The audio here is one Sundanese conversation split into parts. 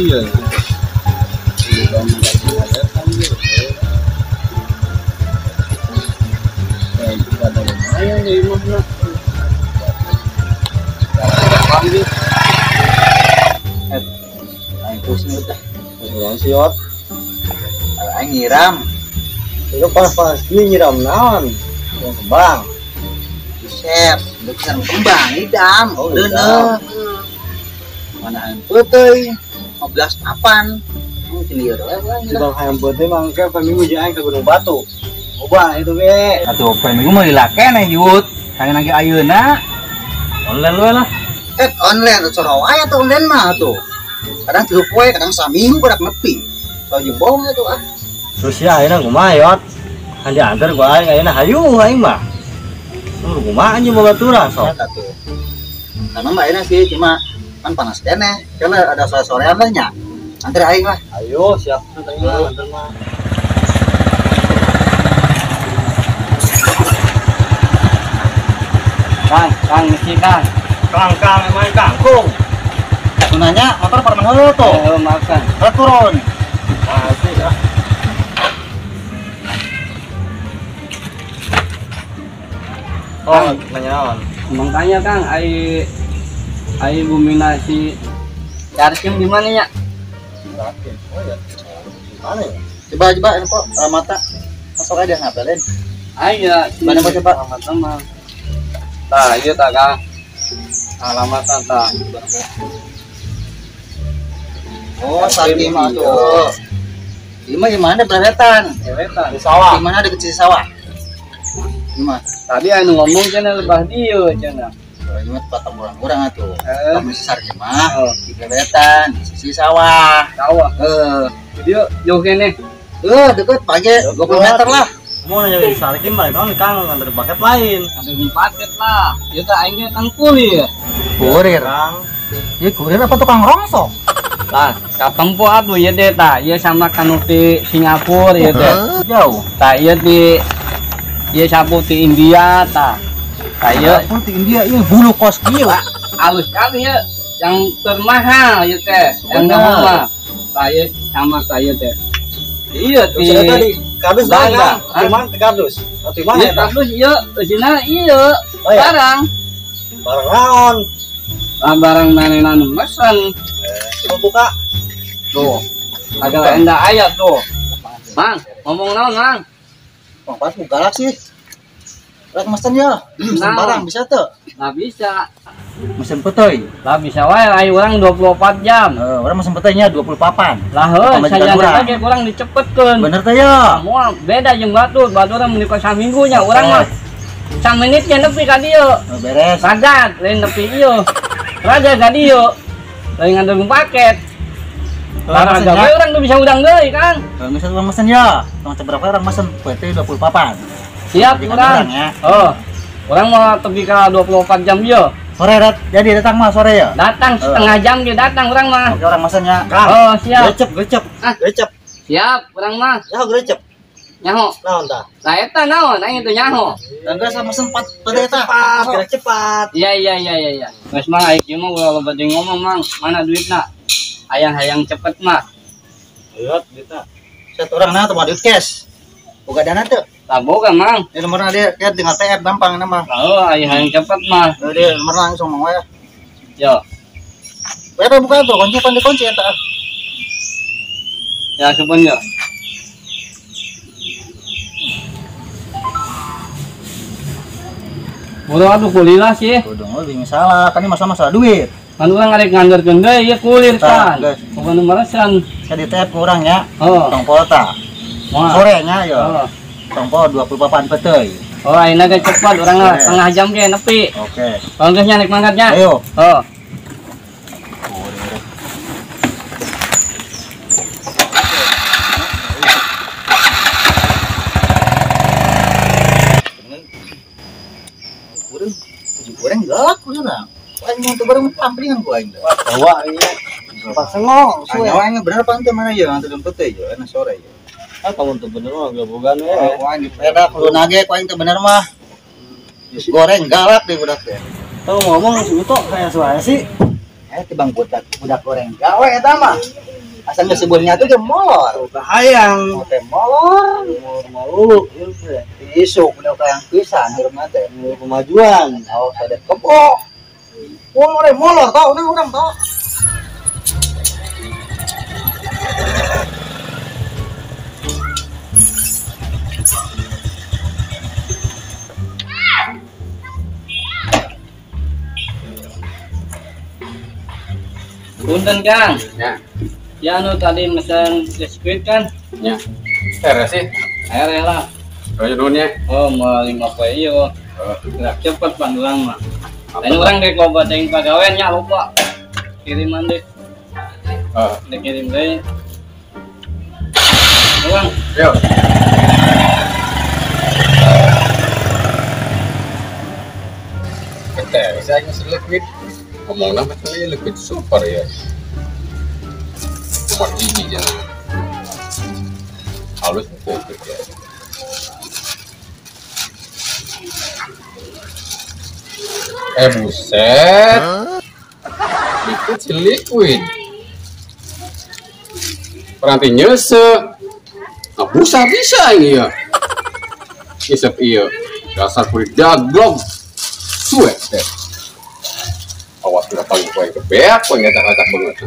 Iya. Aing nyiram. Itu pas-pas ini nyiram naon? Kembang. Buset, bukan kembang, idam. Oh, idam. Mana hayang peuteui? 15 papan. Mungkin ieu we. Bang hayang peuteui mangke paminggu jeung aing ke Gunung Batu. Obah itu ge. Atuh paminggu mah lila keneh yut. Hayang lagi ayeuna. Online we lah. Online coro wae atuh online mah atuh. Kadang 3 poe, kadang saminggu badak nepi. Soal jeung bohong atuh ah. Terus ya ayeuna kumaha yot? Han diantar ku aing ayeuna hayu aing mah. Lu kumaha anjing babaturan sok. Eta tuh. Karena mah ayeuna sih cuma kan panas keneh. Karena ada sore-sorean lah nya. Antar aing lah. Ayo siap tuh aing mah antar mah. Kang, Kang mesti Kang. Kang, Kang emang kangkung. Nanya motor parman heula tuh. Heeh, makan. Turun. Asik ah. Oh, nanya naon? Emang tanya Kang, ai ai bumina si Carsim di mana ya? Carsim. Oh ya. Di mana ya? Coba coba info mata. Masuk aja ngapelin. Ai ya, mana coba alamat mah. Tah, ieu tah Kang. Alamat tah. Oh, Sarkim tuh. Di mana beretan? Beretan di sawah. Di mana deket sisi sawah? Gimana? Tadi anu ngomong cenah lebah dieu cenah. Ini mah tempat orang-orang atuh. Kamu si Sarkim mah di beretan di sisi sawah. Sawah. Heeh. Dieu jauh keneh. Deket pagi 20 meter lah. Mau nanya di Sarkim mah kan Kang nganter paket lain. Nganter paket lah. Ieu teh aing ge kang kurir. Kurir. Kang. Ieu kurir apa tukang rongsok? Lah, katempo atuh ieu teh tah, ieu sama kanu ti Singapura ieu teh. Jauh. Tah ieu ti ieu sapu ti India tah. Tah ieu sapu ti India ieu bulu kos kieu. Halus kali ieu yang termahal ieu teh, yang mah. Tah ieu sama tah ieu teh. Ieu ti kardus barang. Di mana kardus? Di mana eta? Kardus ieu eusina ieu. Barang. Barang naon? Lah barang manehna nu mesen. Coba buka. Tuh. Agak endah aya tuh. Mang, ngomong naon, Mang? Bang Pas galak sih. Rek mesen ya. Mesen barang bisa tuh? Nah bisa. Mesen peteuy. Lah bisa wae aya urang 24 jam. Heeh, urang mesen peteuy 20 papan. Lah heuh, saya lagi kurang dicepetkeun. Bener teh ya. Moal beda jeung batur, batur mah meuni saminggu nya urang mah. Samenitnya nepi ka dieu. Beres. Ragat lain nepi ieu. Raga ka dieu. Lain nganter paket. Raga we urang tuh bisa udang deui, Kang. Geus urang mesen ya. Tong seberapa urang mesen peteuy 20 papan. Siap urang. Oh. Urang mau tepi ka 24 jam ieu. Sore dat, jadi datang mah sore ya? Datang setengah jam dia datang urang mah. Oke urang mesennya. Kang. Oh, siap. Grecep, grecep. Grecep. Siap urang mah. Nyaho grecep. Nyaho. Naon tah? Lah eta naon aing itu nyaho. Dan geus mesen 4 peuteuy eta. Cepat, cepat. Iya iya iya iya iya. Geus mah aing ieu mah ulah loba deui ngomong Mang. Mana duitna? Hayang-hayang cepet mah. Ayo duitna. Set urang na teu duit cash. Boga dana teu? Lah boga Mang. Ini nomorna dia kayak tinggal TF gampang na mah. Oh, hayang cepet mah. Dia nomorna langsung mau ya. Yo. Berapa buka tuh kunci pan dikunci eta. Ya supun yo. Udah atuh kulilah sih. Kudu lebih salah, kan ini masalah-masalah duit. Kan urang arek nganderkeun deui ieu kulir kan. Bukan meresan. Saya di TF kurang ya. Oh. Tong pota. Sorenya yo. Oh. Tongpo 20 papan peteuy. Oh, ayeuna ge cepat urang lah setengah jam ge nepi. Oke. Oh, geus nya naik mangkatnya. Ayo. Oh. Goreng galak urang. Aing mau bareng tamplingan ku aing. Bawa ieu. Pak sengong, suwe. Aing bener apa teh mana ya nganter peteuy ya, enak sore ya. Ah, kamu tuh bener mah gabungan we. Ku aing dipeda kudu nage ku aing teh bener mah. Goreng galak deh budak teh. Tahu ngomong si Uto kayak suara sih. Tibang budak budak goreng gawe eta mah. Asal geus seubeuhnya tuh ge molor. Kahayang. Teh molor. Molor malu. Isuk udah kayang pisan hirupna teh. Kemajuan. Oh, sada kebo. Molor molor tau nah urang tau. Punten Kang. Ya. Ya anu tadi mesen biskuit kan? Ya. Ere sih. Ere lah. Ayo nuhun ya. Oh, mau 5 poe ieu. Gerak cepet pandulang mah. Lain urang dek loba teuing pagawean nya lupa. Kiriman deh. Heeh. Dek kirim deui. Urang. Yo. Teh, saya ngasih liquid. Ngomong nama kali liquid super ya. Cuma gigi jangan. Halus liquid ya. Buset. Liquid si liquid. Peranti nyese. Nah, busa bisa ini ya. Isep iya. Dasar kulit daglog. Suwe teh. Awas udah tahu gue yang kebeak, gue ngacak-ngacak banget.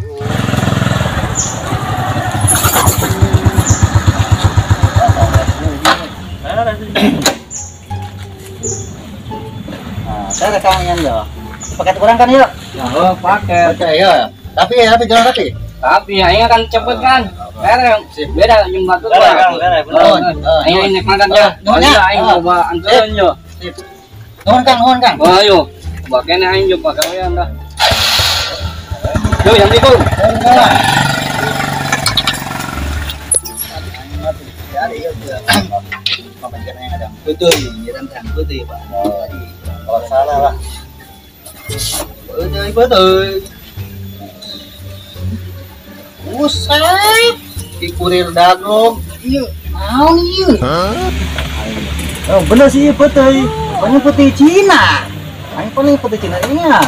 Nah, saya rekannya ya. Paket kurang kan yuk? Ya, oh, paket. Oke, ya. Tapi ya, tapi jalan tapi. Tapi ya, ini kan cepet kan. Beda yang batu. Ayo ini makan ya. Ayo coba anterin yo. Nuhun Kang, nuhun Kang. Oh, ayo. Bakene aing yo pagawean dah. Yo, yang itu. Betul, betul Pak. Kalau salah lah. Betul, betul. Buset, di kurir daglog. Iya, naon ieu? Oh, bener sih betul. Pokoknya putih Cina. Aing paling putih Cina ini ya.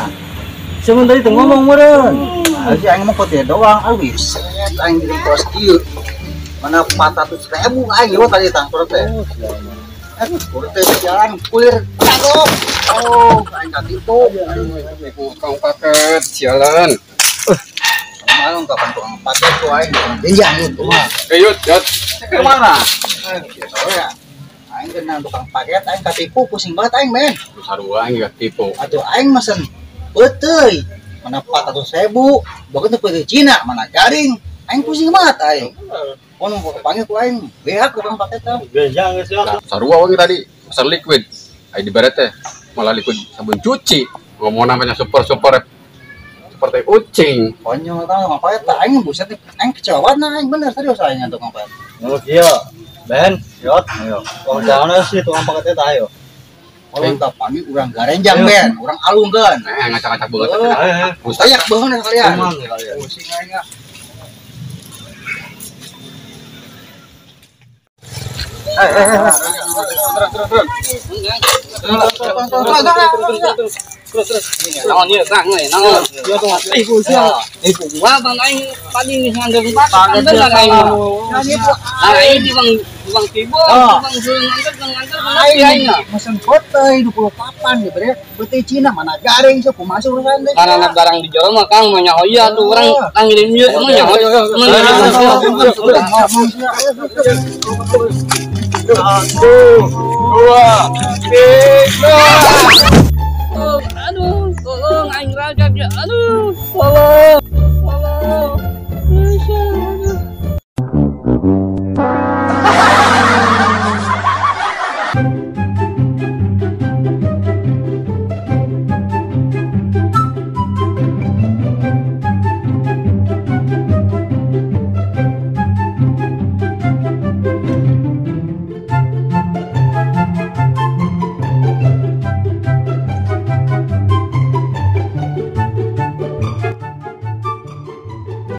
Sementara itu ngomong meureun. Aing aing ngomong putih doang. Aduh, buset, aing jadi kos kieu. Mana 400.000 aing ieu tadi tangkur teh. Aduh, kurir teh jalan kurir daglog. Oh, aing katipu. Tukang paket sialan. Malu kapan tukang paket tuh aing. Jenjang itu mah. Yut, yut. Kemana? Ya. Aing kena tukang paket, aing katipu pusing banget aing men. Sarua aing katipu. Atuh aing mesen peuteuy, mana 400.000, bahkan tuh peuteuy Cina, mana garing. Aing pusing banget aing. Ono panggil ku aing, beak tukang paket teh. Jenjang geus ya. Sarua we tadi pesan liquid. Aing dibere teh malah liquid sabun cuci. Ngomong namanya super-super seperti ucing. Konyol tau tukang paket teh aing buset aing kecewa nah aing bener serius aing tukang paket. Oh iya. Ben, yot, ayo. Wong jangan sih tukang paket eta ayo. Kalau tak panggil urang garenjang ben, urang alungkeun. Ngacak-ngacak banget. Banyak banget kalian. Pusing aing. Terus. Naon ieu Kang euy, naon? Ieu tuh ibu sia. Ibu gua bang aing tadi geus ngandeun paket bener aing. Aing di bang bang tibo, bang nganter aing mesen peuteuy 28 dibere peuteuy Cina mana garing sok kumaha urusan teh. Karena barang dijual mah Kang mah nyaho ieu tuh urang ngirim ieu mah nyaho. 1, 2, 3. Aduh, tolong aing ragak ya. Aduh, tolong.